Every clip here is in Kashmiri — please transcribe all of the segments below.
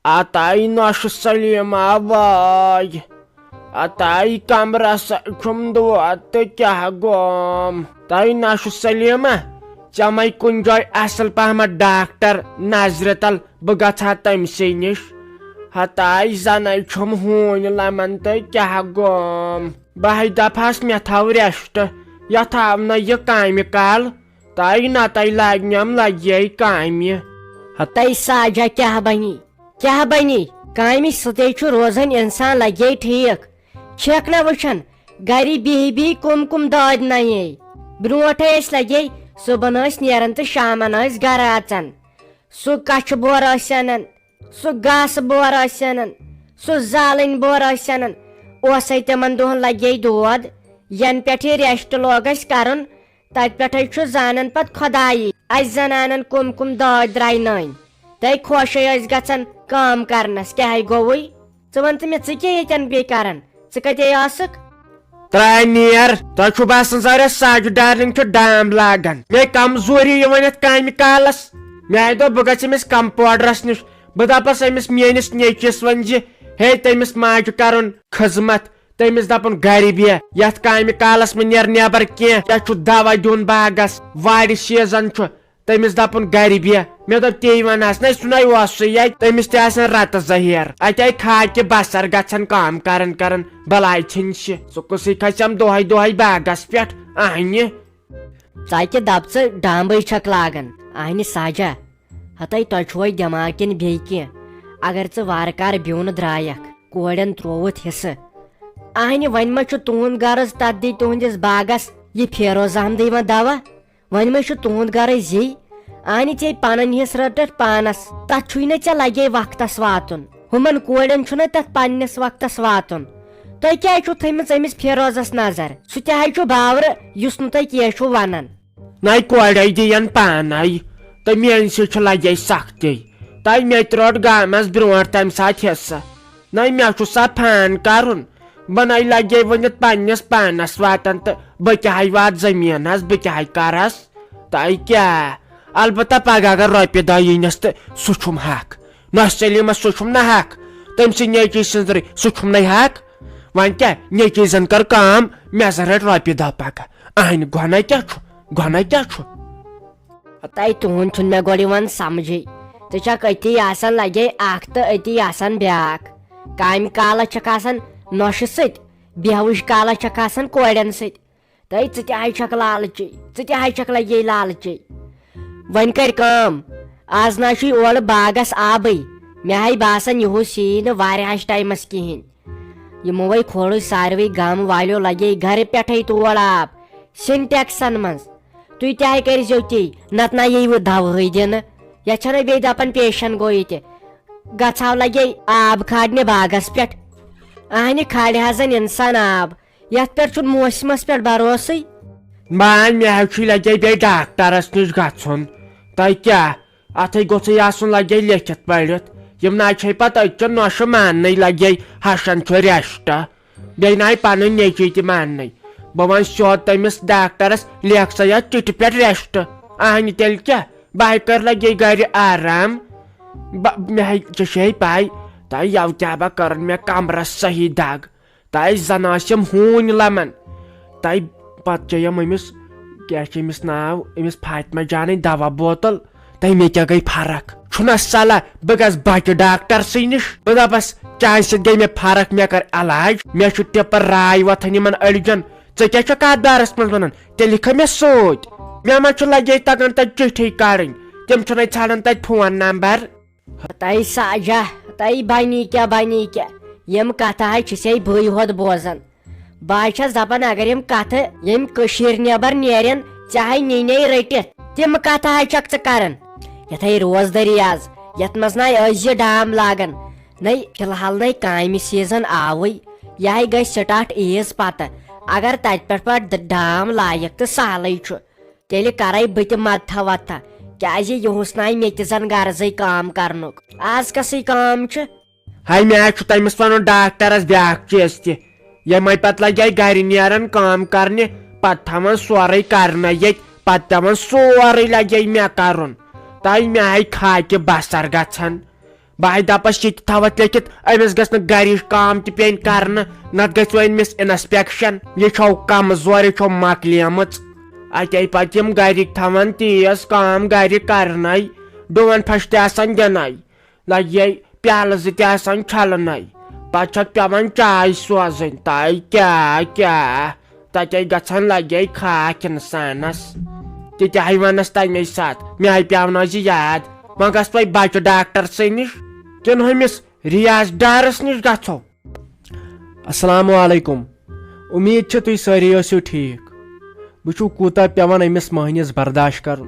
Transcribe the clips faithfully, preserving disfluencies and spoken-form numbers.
اتاے نۄشہِ سلیمہ وٲے۔ اتاے کمرس چھُم دود تہٕ کیٛاہ گوم۔ تاے نۄشہِ سلیمہ، ژےٚ مَے کُنہِ جایہِ اصل پہمتھ ڈاکٹر نظرِ تل، بہٕ گژھٕ ہا تٔمۍ سٕے نِش۔ ہتاے زنے چھُم ہوٗنۍ لمن تہٕ کیٛاہ گوم۔ بہٕ ہے دپہس مےٚ تھاو ریسٹ، یتھ آو نہٕ یہِ کامہِ کال۔ تاے نتاے لاگنیم لگے کامہِ۔ ہتاے ساجہ کیٛاہ بنی؟ کیٛاہ بنی؟ کامہِ سۭتے چھُ روزان انسان، لگے ٹھیک۔ چھکھ نہ وٕچھان، گرِ بِہی بِہی کُم کُم دٲدۍ نَیے۔ برونٹھے ٲسۍ لگے، صبحن ٲسۍ نیران تہٕ شامن ٲسۍ گرٕ اژان۔ سُہ کچھِ بور ٲسۍ انان، سُہ گاسہٕ بور ٲسۍ انان، سُہ زالٕنۍ بور ٲسۍ انان۔ اوسے تِمن دۄہن لگے دود، ینہٕ پٮ۪ٹھ یہِ ریسٹ لوگ اسہِ کرُن، تتہِ پٮ۪ٹھے چھُ زانان پتہٕ خۄدایی، اسہِ زنانن کُم کُم دٲدۍ درٛاے نٔنۍ۔ تہٕ خۄشے ٲسۍ گژھان کٲم کرنس، کیٛاہ گوٚوُے؟ ژٕ وَن تہٕ مےٚ، ژٕ کیٛاہ ییٚتٮ۪ن بیٚیہِ کران؟ ژٕ کَتے ٲسٕکھ؟ ترٛاے نیر، تۄہہِ چھُو باسان زَرِ ساجہِ ڈارلنگ چھُ ڈام لاگان۔ مےٚ کمزوری یِوان یَتھ کامہِ کالس۔ مےٚ آیہِ دوٚپ بہٕ گژھٕ أمِس کمپاوڈرس نِش، بہٕ دَپس أمِس میٲنِس نیٚچوِس وَن زِ ہے تٔمِس ماجہِ کرُن خدمت، تٔمِس دَپُن گرِ بیٚہہ، یَتھ کامہِ کالس مہٕ نیر نٮ۪بر کینٛہہ، ژےٚ چھُ دوا دیُن باغس، وارِ سیزن چھُ، تٔمِس دَپُن گرِ بیٚہہ۔ مےٚ دوٚپ تی وَنہس نہ، سُہ نَے اوسُے ییٚتہِ، تٔمِس تہِ آسن رَتہٕ زٕ ہیر۔ اَتہِ آیہِ کھاکہِ بَسر گژھن کٲم کران کران، بَلاے ژھٕنۍ سہِ۔ ژٕ کُسٕے کھسٮ۪م دۄہَے دۄہَے باغس پٮ۪ٹھ اَہنہِ؟ ژَکہِ دَپ ژٕ ڈامبٕے چھکھ لاگان، اَہنہِ ساجہ۔ ہتَے تۄہہِ چھُوے دٮ۪ماغ کِنہٕ بیٚیہِ کینٛہہ؟ اگر ژٕ وارٕ کارٕ بیوٚن درٛایکھ، کورٮ۪ن ترووُتھ حصہٕ۔ اَہنہِ وۄنۍ ما چھُ تُہُنٛد غرض تَتھ دی تُہٕنٛدِس باغس یہِ فیروز احمدٕے وۄنۍ دوا؟ وۄنۍ ما چھُ تُہُنٛد غرض یی؟ اَہنہِ ژےٚ پنٕنۍ حصہٕ رٔٹتھ پانس، تتھ چھُے نہٕ ژےٚ لگے وقتس واتُن۔ ہُمن کورٮ۪ن چھُنہ تتھ پننِس وقتس واتُن۔ تۄہہِ کیازِ چھُو تھٲومٕژ أمِس فیروزس نظر؟ سُہ تہِ حظ چھُ باورٕ، یُس نہٕ تۄہہِ کینٛہہ چھُو ونان۔ نَے کورے دِین پانے، تہٕ میٲنۍ سۭتۍ چھِ لگے سختی۔ تۄہہِ مےٚ تہِ روٚٹ گامس برونٛٹھ تمہِ ساتہٕ حصہٕ۔ نَے مےٚ چھُ سا فان کرُن۔ بہٕ نَے لگے وُنہِ پننِس پانس واتان تہٕ بہٕ کیٛاہ واتہٕ زٔمیٖنس، بہٕ کیٛاہ کرس؟ تۄہہِ کیٛاہ؟ البتہ پگاہ اگر رۄپیہِ دہ یِنس تہٕ سُہ چھُم حق۔ نۄشہِ سلیمس سُہ چھُم نہ حق۔ تٔمۍ سٕنٛدِ نیٚچوۍ سٕنٛز رٔ-، سُہ چھُم نَے حق۔ وۄنۍ کیٛاہ؟ نیٚچوۍ زن کٔر کٲم، مےٚ زن رٔٹۍ رۄپیہِ دہ پگاہ۔ اہنہِ گۄناہ کیٛاہ چھُ؟ گۄناہ کیٛاہ چھُ؟ تۄہہِ تُہُنٛد چھُنہٕ مےٚ گۄڈٕ یِوان سمجھے۔ ژٕ چھکھ أتی آسان لگے اکھ تہٕ أتی آسان بیٛاکھ۔ کامہِ کالس چھکھ آسان نۄشہِ سۭتۍ، بیہوٕچ کالس چھکھ آسان کورٮ۪ن سۭتۍ۔ تہٕ ژٕ تہِ ہاے چھکھ لالچی، ژٕ تہِ ہاے چھکھ لگے لالچی۔ وۄنۍ کر کٲم، آز نہ چھُے اورٕ باغس آبٕے۔ مےٚ ہاے باسان یِہُس یی نہٕ واریاہس ٹایمس کِہینۍ۔ یِموے کھولُے ساروٕے گامہٕ والیو لگے گرٕ پٮ۪ٹھے تور آب، سِنٹیکسن منٛز۔ تُہۍ تہِ ہاے کٔرۍزیو تی، نتہٕ نہ ییٖوٕ دوہٕے دِنہٕ۔ یتھ چھنہ بیٚیہِ دپان پیشن گویی تہِ۔ گژھاو لگے آب کھالنہِ باغس پٮ۪ٹھ۔ اہنہِ کھالہِ حظ زن انسان آب، یتھ پٮ۪ٹھ چھُنہٕ موسمس پٮ۪ٹھ بھروسٕے۔ وۄنۍ مےٚ حظ چھُے لگے بیٚیہِ ڈاکٹرس نِش گژھُن۔ تۄہہِ کیٛاہ؟ اتھے گوٚژھُے آسُن لگے لیکھِتھ پٔرِتھ۔ یِم نہ چھے پتہٕ أزچہِ نۄشہِ ماننٕے، لگے ہشن چھُ ریسٹ۔ بیٚیہِ نہ آیہِ پنٕنۍ نیٚچوۍ تہِ ماننٕے۔ بہٕ ونہٕ سیوٚد تٔمِس ڈاکٹرس، لیکھ سا یتھ چِٹھِ پٮ۪ٹھ ریسٹ۔ اہنہِ تیٚلہِ کیٛاہ؟ بہٕ ہاے کر لگے گرِ آرام۔ بہ-، مےٚ ہاے، ژےٚ چھے پاے، تۄہہِ یوٕ کیٛاہ با کٔرٕن مےٚ کمرس صحیح دگ۔ تۄہہِ زن ٲسِم ہوٗنۍ لمن۔ تۄہہِ پتہٕ چیٚیِم أمِس، کیٛاہ چھُ أمِس ناو، أمِس فاطمہ جانٕنۍ دوا بوتل۔ تۄہہِ مےٚ کیٛاہ گٔے فرق؟ چھُنہ صلاح بہٕ گژھٕ باقٕے ڈاکٹر سٕے نِش۔ بہٕ دپس، چانہِ سۭتۍ گٔے مےٚ فرق، مےٚ کر علاج۔ مےٚ چھُ ٹِپر راے وۄتھان یِمن أڑجن۔ ژٕ کیٛاہ چھکھ اتھ بارس منٛز ونان؟ تیٚلہِ لیکھا مےٚ سۭتۍ۔ مےٚ ما چھُ لگے تگان تتہِ چِٹھی کڑٕنۍ؟ تِم چھِنہٕ ژھانڈان تتہِ فون نمبر۔ تۄہہِ ساجہ، تۄہہِ بنی کیٛاہ، بنی کیٛاہ؟ یِم کتھٕ حظ چھِ سے بٕے ہوت بوزان۔ بہٕ حظ چھس دپان، اگر یِم کتھٕ ییٚمہِ کٔشیٖرِ نٮ۪بر نیرن، ژےٚ ہاے نِنے رٔٹِتھ۔ تِم کتھٕ حظ چھکھ ژٕ کران۔ یتھ ہے روزدٔری آز، یتھ منٛز نہ أزۍ یہِ ڈام لاگان۔ نَے فی الحال نَے کامہِ سیزن آوٕے۔ یہِ ہاے گژھِ سٹارٹ عیٖز پتہٕ۔ اگر تتہِ پٮ۪ٹھ پتہٕ ڈام لایکھ تہٕ سہلٕے چھُ۔ تیٚلہِ کرے بہٕ تہِ مدتھا وتھا، کیازِ یِہُس ناے مےٚ تہِ زن غرضے کٲم کرنُک۔ آز کسٕے کٲم چھِ؟ ہاے، مےٚ ہا چھُ تٔمِس ونُن ڈاکٹرس بیاکھ چیٖز تہِ۔ یِمے پتہٕ لگے گرِ نیران کٲم کرنہِ، پتہٕ تھاوان سورُے کرنَے ییٚتہِ، پتہٕ پٮ۪وان سورُے لگے مےٚ کرُن۔ تۄہہِ مےٚ ہاے کھاکہِ بسر گژھان۔ بہٕ ہاے دپس، یہِ تہِ تھاوتھ لیکھِتھ، أمِس گٔژھ نہٕ گرِچ کام تہِ پیٚنۍ کرنہٕ، نتہٕ گژھِ وۄنۍ أمِس انسپیکشن۔ یہِ چھو کمزور، یہِ چھو مۄکلیمٕژ۔ اتے پتہٕ یِم گرِکۍ تھاوان تیز کٲم گرِ کرنے، ڈوٗن پھش تہِ آسان دِنے، لگے پیالہٕ زٕ تہِ آسان چھلنے، پتہٕ چھکھ پیوان چاے سوزٕنۍ۔ تہٕ کیاہ کیاہ، تتے گژھان لگے خاک انسانس۔ تہِ تہِ ہاے ونس تمے ساتہٕ، مےٚ ہاے پیونو زِ یاد، وۄنۍ گژھ وۄنۍ بچہٕ ڈاکٹر سٕے نِش، کِنہٕ ہُمِس ریاض ڈارس نِش گژھو؟ السلام علیکم، امید چھِ تُہۍ سٲری ٲسِو ٹھیٖک۔ وٕچھِو کوٗتاہ پیوان أمِس مٔہنِس برداش کرُن۔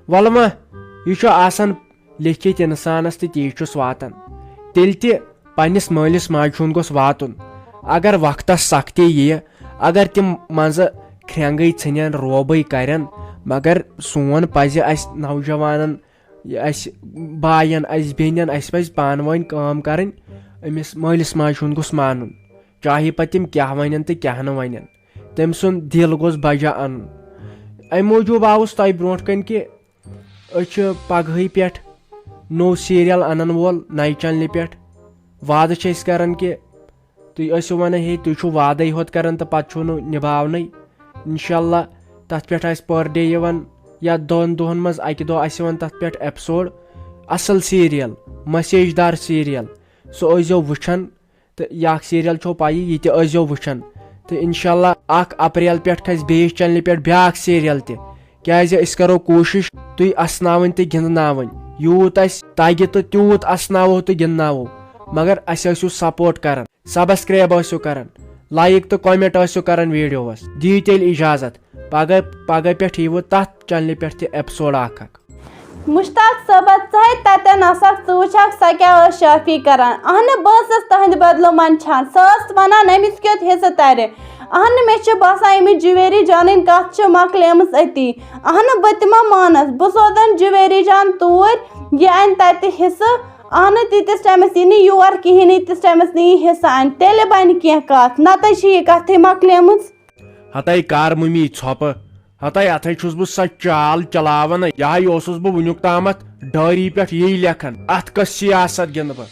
وَلہٕ وۄنۍ، یہِ چھُ آسان لیٚکھِتھ اِنسانَس تہٕ تی چھُس واتان۔ تیٚلہِ تہِ پنٛنِس مٲلِس ماجہِ ہُنٛد گوٚژھ واتُن۔ اگر وقتَس سختی یِیہِ، اگر تِم منٛزٕ کھرٛٮ۪نٛگٕے ژھٕنن، روبٕے کَرن، مگر سون پَزِ اَسہِ نوجوانَن، یہِ اَسہِ باین، اَسہِ بیٚنٮ۪ن، اَسہِ پَزِ پانہٕ ؤنۍ کٲم کَرٕنۍ۔ أمِس مٲلِس ماجہِ ہُنٛد گوٚژھ مانُن، چاہے پَتہٕ تِم کیٛاہ وَنن تہٕ کیٛاہ نہٕ وَنن۔ تٔمۍ سُنٛد دِل گوٚژھ بجا اَنُن۔ اَمہِ موٗجوٗب آوُس تۄہہِ برونٛٹھ کَنہِ کہِ أسۍ چھِ پگہٕے پٮ۪ٹھ نوٚو سیٖریل اَنَن وول نَیہِ چنلہِ پٮ۪ٹھ۔ وعدٕ چھِ أسۍ کَران کہِ تُہۍ ٲسِو وَنان، ہے، تُہۍ چھِو وعدَے ہوت کَران تہٕ پَتہٕ چھُو نہٕ نِباونَے۔ اِنشاءاللہ تَتھ پٮ۪ٹھ آسہِ per day یِوان یا دۄن دۄہَن منٛز اَکہِ دۄہ آسہِ یِوان تَتھ پٮ۪ٹھ episode۔ اَصٕل سیٖریل، message دار سیٖریل، سُہ ٲسۍزیو وٕچھان۔ تہٕ یہِ اکھ سیٖریل چھو پَیی، یہِ تہِ ٲسۍزیو وٕچھان۔ تہٕ اِنشاءاللہ اکھ اپریل پٮ۪ٹھ کھسہِ بیٚیِس چنلہِ پٮ۪ٹھ بیٛاکھ سیٖریل تہِ، کیٛازِ أسۍ کرو کوٗشِش تُہۍ اسناوٕنۍ تہٕ گِنٛدناوٕنۍ۔ یوٗت اَسہِ تَگہِ تہٕ تیوٗت اسناوو تہٕ گِنٛدناوو، مگر اَسہِ ٲسِو support کران، subscribe ٲسِو کران، like تہٕ comment ٲسِو کران videoس۔ دِیِو تیٚلہِ اِجازت، پگاہ، پگاہ پٮ۪ٹھ یِیِوٕ تَتھ چنلہِ پٮ۪ٹھ تہِ episode اکھ اکھ۔ مشتاق صٲبہ، ژٕ ہے تتٮ۪ن آسکھ، ژٕ وٕچھکھ سۄ کیٛاہ ٲس شافی کران۔ اہنہٕ، بہٕ ٲسٕس تہنٛدِ بدلہٕ منٛدچھان۔ سۄ ٲس ونان أمِس کیُتھ حصہٕ ترِ۔ اہنہٕ، مےٚ چھِ باسان أمِس جویری جانٕنۍ کتھ چھِ مۄکلیمٕژ أتی۔ اہنہٕ، بہٕ تہِ ما مانس، بہٕ سوزن جویری جان توٗرۍ، یہِ انہِ تتہِ حصہٕ۔ اہنہٕ، تیٖتِس ٹایمس یی نہٕ یور کِہیٖنۍ، ییٖتِس ٹایمس نہٕ یہِ حصہٕ انہِ، تیٚلہِ بنہِ کینٛہہ کتھ، نتہٕ چھِ یہِ کتھٕے مۄکلیمٕژ۔ ہتے کر ممی ژھۄپہٕ۔ ہتے اتھے چھُس بہٕ سۄ چال چلاوان۔ یہے اوسُس بہٕ وُنیُک تامتھ ڈٲری پٮ۪ٹھ یی لیکھان۔ اتھ کۄس سیاست گِنٛدٕ بہٕ؟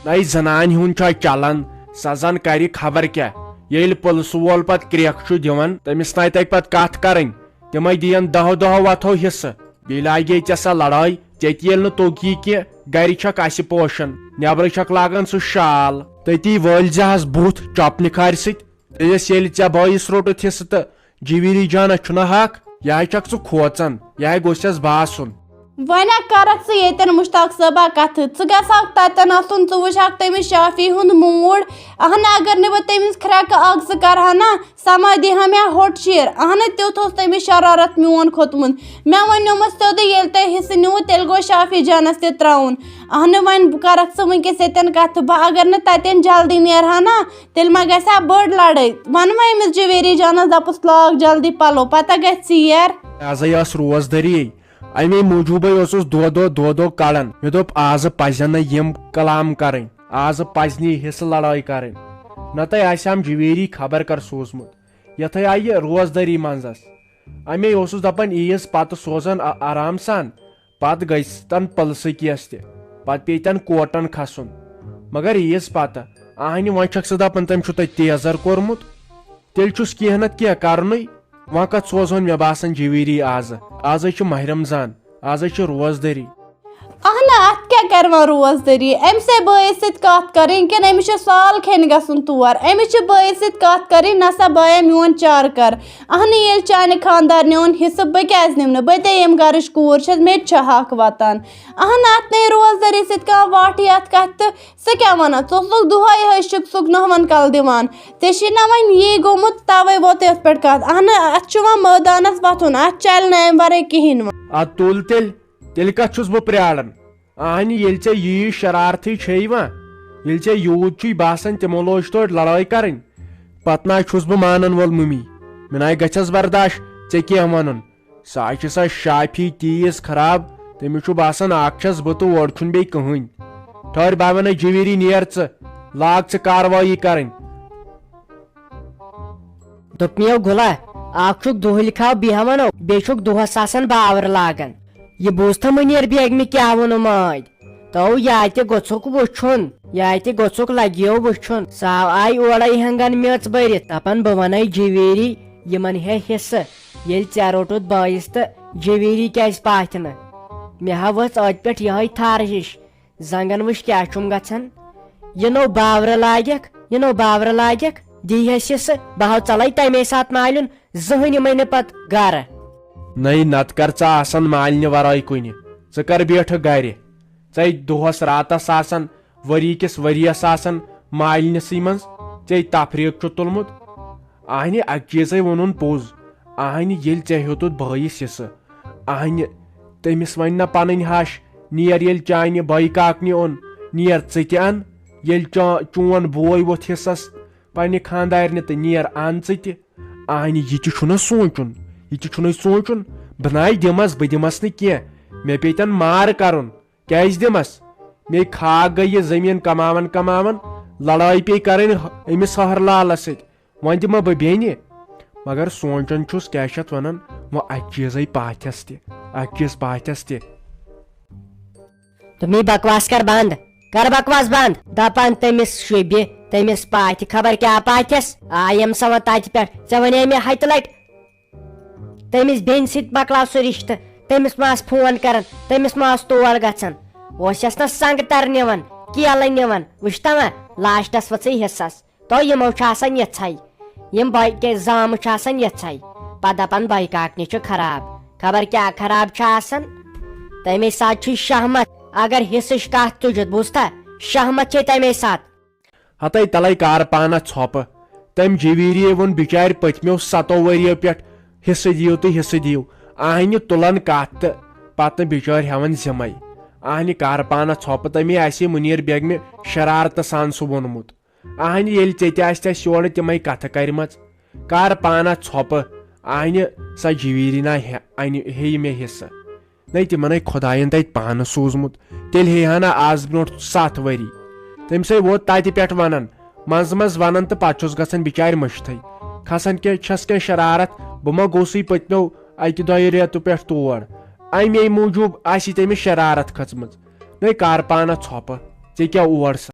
نَے زنانہِ ہُنٛد چھا چلان؟ سۄ زن کرِ خبر کیٛاہ۔ ییٚلہِ پُلسہٕ وول پتہٕ کرٛیکھ چھُ دِوان، تٔمِس نَے تَگہِ پتہٕ کتھ کرٕنۍ۔ تِمے دِین دہو دہو وتھو حصہٕ۔ بیٚیہِ لاگے ژےٚ سۄ لڑٲے، ژےٚ تہِ ییٚلہِ نہٕ توٚگی کینٛہہ، گرِ چھکھ اسہِ پوشان، نٮ۪برٕ چھکھ لاگان سُہ شال۔ تٔتی وٲلۍ زِ ہس بُتھ چۄپنہِ کھارِ سۭتۍ۔ دٔپِس، ییٚلہِ ژےٚ بٲیِس روٚٹُتھ حصہٕ تہٕ جویری جانس چھُنہ حق، یہِ ہاے چھکھ ژٕ کھوژان، یہِ ہاے گوٚژھ ژےٚ باسُن۔ وۄنۍ ہا کرکھ ژٕ ییٚتٮ۪ن مشتاق صٲبہ کتھٕ، ژٕ گژھکھ تتٮ۪ن آسُن، ژٕ وٕچھکھ تٔمِس شافی ہُنٛد موٗڈ۔ اہنہٕ، اگر نہٕ بہٕ تٔمِس کھرٛٮ۪کہٕ اکھ زٕ کرٕ ہا نا، سما دِہا مےٚ ہوٚٹ شیر۔ اہنہٕ، تیُتھ اوس تٔمِس شرارت میون کھوٚتمُت۔ مےٚ وَنیومَس سیوٚدُے، ییٚلہِ تۄہہِ حصہٕ نیوٗ، تیٚلہِ گوٚو شافی جانس تہِ ترٛاوُن۔ اہنہٕ، وۄنۍ کرکھ ژٕ وٕنکیٚس ییٚتٮ۪ن کتھٕ، بہٕ اگر نہٕ تتٮ۪ن جلدی نیرٕ ہا نا، تیٚلہِ ما گژھِ ہا بٔڑ لڑٲے؟ ونہٕ وۄنۍ أمِس جویری جانس، دپُس، لاگ جلدی پلو، پتہ گژھِ ژیر۔ ازے ٲس روزدٔری، امے موٗجوٗبے اوسُس دۄہ دۄہ، دۄہ دۄہ کڑان۔ مےٚ دوٚپ، آزٕ پزن نہٕ یِم کلام کرٕنۍ، آزٕ پزنی حصہٕ لڑٲے کرٕنۍ، نتہٕ آسہِ ہم جویری خبر کر سوٗزمُت۔ یتھے آیہِ روزدٔری منٛزس۔ امے اوسُس دپان، عیٖز پتہٕ سوزن آ-، آرام سان۔ پتہٕ گٔژھۍ تن پلسہٕ کیس تہِ، پتہٕ پیٚیہِ تن کوٹن کھسُن۔ مگر عیٖز پتہٕ، اہنہِ، وۄنۍ چھکھ ژٕ دپان تٔمۍ چھُ تۄہہِ تیزر کوٚرمُت؟ تیٚلہِ چھُس کینٛہہ نتہٕ کینٛہہ کرنُے۔ وۄنۍ کتھ سوزہون، مےٚ باسان، جویری آزٕ؟ آزے چھُ ماہ رمضان، آزے چھِ روزدٔری۔ اہنہ، اتھ کیٛاہ کرِ وۄنۍ روزدٔری؟ أمِس ہے بٲیِس سۭتۍ کتھ کرٕنۍ کِنہٕ أمِس چھُ سال کھیٚنہِ گژھُن تور؟ أمِس چھِ بٲیِس سۭتۍ کتھ کرٕنۍ، نسا بایا میون چار کر۔ اہنہِ، ییٚلہِ چانہِ خاندارنہِ اوٚن حصہٕ، بہٕ کیٛازِ نِمہٕ نہٕ؟ بہٕ تے ییٚمہِ گرٕچ کوٗر چھَس، مےٚ تہِ چھُ حق وتان۔ اہنہٕ، اتھ نے روزدٔری سۭتۍ کانٛہہ واٹھ یتھ کتھِ تہٕ۔ ژٕ کیٛاہ ونان؟ ژٕ اوسُکھ دۄہے ہشِک سُک نہوَن کل دِوان۔ ژےٚ چھُے نا وۄنۍ یی گوٚمُت، توے ووت یتھ پٮ۪ٹھ کتھ۔ اہنہٕ، اتھ چھُ وۄنۍ مٲدانس وتھُن، اتھ چلہِ نہٕ امہِ ورٲے کِہیٖنۍ وۄنۍ۔ ادٕ تُل تیٚلہِ، تیٚلہِ کتھ چھُس بہٕ پرٛاران؟ اہنہِ، ییٚلہِ ژےٚ ییٖژ شرارتھٕے چھے یِوان، ییٚلہِ ژےٚ یوٗت چھُے باسان تِمو لوج توتہِ لڑٲے کرٕنۍ، پتہٕ نہ چھُس بہٕ مانن وول ممی۔ مےٚ نہ گژھٮ۪س برداش ژےٚ کینٛہہ ونُن۔ سۄ ہا چھِ سۄ شافی تیٖژ خراب، تٔمِس چھُ باسان اکھ چھَس بہٕ تہٕ اورٕ چھُنہٕ بیٚیہِ کٕہٕنۍ۔ ٹھٔہر، بہٕ وَنَے جویری، نیر ژٕ، لاگ ژٕ کاروٲیی کرٕنۍ۔ دوٚپمَے گُلا، اکھ چھُکھ دُہٕلۍ کھاو بیہوان، بیٚیہِ چھُکھ دۄہس آسان باور لاگان۔ یہِ بوٗزتھا مُنیر بیگمہِ کیٛاہ ووٚنُم ٲدۍ؟ تو یا تہِ گوٚژھُکھ وٕچھُن، یا تہِ گوٚژھُکھ لگیو وٕچھُن۔ سُہ آو آے اورے ہنگن میژ بٔرِتھ، دپان، بہٕ ونَے جویری، یِمن ہے حصہٕ، ییٚلہِ ژےٚ روٚٹُتھ بٲیِس تہٕ جویری کیازِ پاتھِ نہٕ؟ مےٚ ہا ؤژھ أتھۍ پٮ۪ٹھ یِہے تھر ہِش۔ زنگن وٕچھ کیاہ چھُم گژھان۔ یہِ نوٚو باورٕ لاگکھ، یہِ نوٚو باورٕ لاگکھ، دی ہس حصہٕ، بہٕ ہاو ژلے تمے ساتہٕ مالیُن، زٕہٕنۍ یِمے نہٕ پتہٕ گرٕ۔ نَے نتہٕ کر ژٕ آسان مالنہِ ورٲے کُنہِ؟ ژٕ کر بیٹھکھ گرِ؟ ژے دۄہس راتس آسان، ؤری کِس ؤریس آسان مالنِسٕے منٛز۔ ژے تفریٖق چھُ تُلمُت۔ اہنہِ اکہِ چیٖزے ووٚنُن پوٚز، اہنہِ ییٚلہِ ژےٚ ہیوٚتُتھ بٲیِس حصہٕ، اہنہِ تٔمِس وَنہِ نہ پنٕنۍ ہش، نیر ییٚلہِ چانہِ بٲے کاکنہِ اوٚن، نیر ژٕ تہِ اَن۔ ییٚلہِ چا-، چون بوے ووٚتھ حصس پننہِ خاندارنہِ تہٕ نیر اَن ژٕ تہِ۔ اہنہِ یہِ تہِ چھُنہ سونٛچُن، یہِ تہِ چھُنہ سونٛچُن، بہٕ ناے دِمس، بہٕ دِمس نہٕ کینٛہہ، مےٚ پیٚتن مار کرُن۔ کیازِ دِمس؟ مے خاک گٔے یہِ زٔمیٖن کماوان کماوان، لڑٲے پیٚیہِ کرٕنۍ أمِس ہہر لالس سۭتۍ۔ وۄنۍ دِمہ بہٕ بیٚنہِ؟ مگر سونٛچان چھُس، کیٛاہ چھِ اتھ ونان، وۄنۍ اکہِ چیٖزے پاتھٮ۪س تہِ، اکہِ چیٖز پاتھٮ۪س تہِ۔ تہٕ مے بکواس کر بنٛد، کر بکواس بنٛد۔ دپان تٔمِس شوٗبہِ، تٔمِس پاتھِ، خبر کیٛاہ پاتھٮ۪س۔ آیم سا وۄنۍ تتہِ پٮ۪ٹھ، ژےٚ ونے مےٚ ہتہِ لٹہِ، تٔمِس بیٚنہِ سۭتۍ مۄکلاو سُہ رِشتہٕ۔ تٔمِس ما آس فون کران، تٔمِس ما آس تور گژھان، اوس یس نہ سنگ تر نِوان، کیلہٕ نِوان، وٕچھتہ وۄنۍ لاسٹس ؤژھٕے حصس۔ تو یِمو چھِ آسان یِژھے، یِم بٲے کیٛاہ زامہٕ چھِ آسان یِژھے، پتہٕ دپان بٲے کاکنہِ چھُ خراب، خبر کیٛاہ خراب چھُ آسان۔ تمے ساتہٕ چھُ شہمت، اگر حصٕچ کتھ تُجِتھ بوٗزتھا، شہمت چھے تمے ساتہٕ۔ ہتے تلے کار پانہ ژھۄپہٕ۔ تٔمۍ جویریے ووٚن بِچارِ پٔتمیو ستو ؤریو پٮ۪ٹھ، حصہٕ دِیِو تہٕ حصہٕ دِیِو۔ اہنہِ تُلن کتھ تہٕ پتہٕ بِچٲرۍ ہٮ۪وان ذمے۔ اہنہِ کار پانہ ژھۄپہٕ، تٔمی آسہِ مُنیر بیگمہِ شرارتہٕ سان سُہ ووٚنمُت۔ اہنہِ ییٚلہِ ژےٚ تہِ آسہِ تس یورٕ تِمے کتھٕ کرِمژ، کر پانہ ژھۄپہٕ۔ اہنہِ سۄ جویری نا ہے-، انہِ، ہیٚیہِ مےٚ حصہٕ۔ نَے تِمن ہے خۄداین تتہِ پانہٕ سوٗزمُت۔ تیٚلہِ ہے ہنا آز برونٛٹھ ستھ ؤری۔ تٔمِس ہے ووت تتہِ پٮ۪ٹھ ونان، منٛزٕ منٛزٕ ونان تہٕ پتہٕ چھُس گژھان بِچارِ مٔشتھٕے۔ کھسان کینٛہہ، چھس کینٛہہ شرارت، بہٕ ما گوسٕے پٔتمیو اکہِ دۄیہِ رٮ۪تہٕ پٮ۪ٹھ تور۔ امے موٗجوٗب آسہِ تٔمِس شرارت کھٔژمٕژ۔ نَے کر پانہ ژھۄپہٕ، ژےٚ کیٛاہ اور سا؟